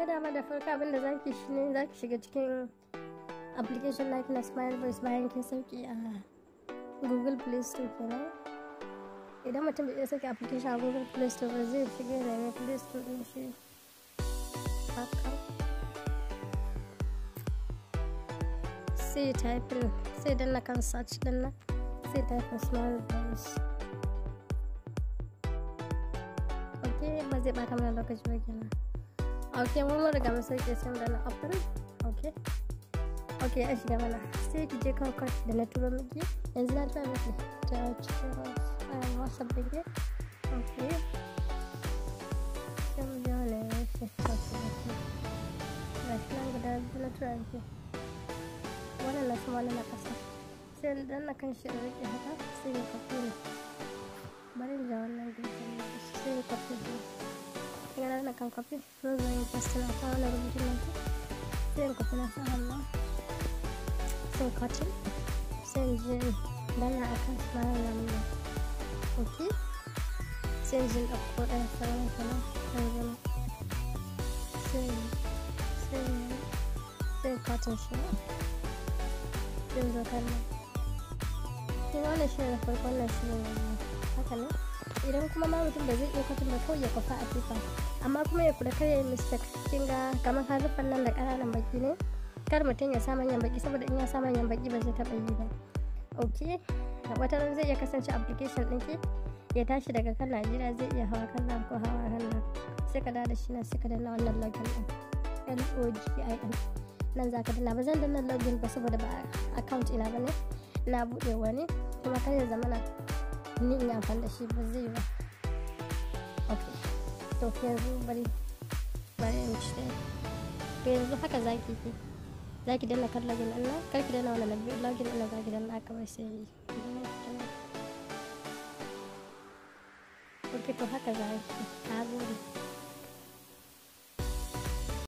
Ok, dama da farko abinda zaki shine zaki shiga cikin application naki na Smile Voice bayan kin sauke a Google Play Store kenan. Idan mutum bai iya sauke application a Google Play Store ba, zai shiga ya nemi Play Store din shi haka, sai typing, sai danna kan search din nan, sai typing Smile Voice. Ok, ba zai bata mana lokaci ba kenan. Ok, mun riga mun sauke, sai mu danna open. Ok, ya shiga mana. Sai ki je kan code da na turo miki. Yanzu na tura miki ta cikin WhatsApp ɗinki. Ok, sai mu je wani shi. Ok, ga shi nan guda biyu na tura miki, wannan na sama, wannan na ƙasa. Sai in danna kan shi in riƙe haka, sai ya copy ne. Bari in ja wannan gefen, sai ya copy ne. Kin ga na kan copy, zan zo yin paste na kan wannan rubutun nan, sai in copy na sa hannu, sai in cutting, sai in je danna akan smile number. Ok, sai in je in ɗauko ɗaya sauran kenan, sai in zo sai in cutting shi, sai in zo kan nan. Kin ga wannan shi ne na farko, wannan shi ne na biyu. Haka ne. Idan kuma ma mutum ba zai iya cutting ba, kawai ya kwafa a paper, amma kuma ya kula kar ya yi mistake. Kin ga kamar haruffan nan da ƙananan baki ne, kar mutum ya sa manyan baki, saboda in ya sa manyan baki ba zai taɓa yi ba. Ok, wata ran zai iya kasance application ɗinki ya tashi daga kan Najeriya, zai iya hawa kan nan ko hawa kan nan. Sai ka dawo da shi nan, sai ka danna wannan login ɗin, LOGIN nan za ka danna. Ba zan danna login ba saboda ba account ina ba ne, na buɗe wani kuma kar ya zamana ni in yi amfani da shi, ba zai ba. Ok, to yanzu bari in cire. To yanzu haka zaki yi, zaki danna kan login ɗin nan. Kar ki danna wannan na biyu, login ɗin nan zaki danna kawai sai yi. Ok, to haka zaki. Na gode.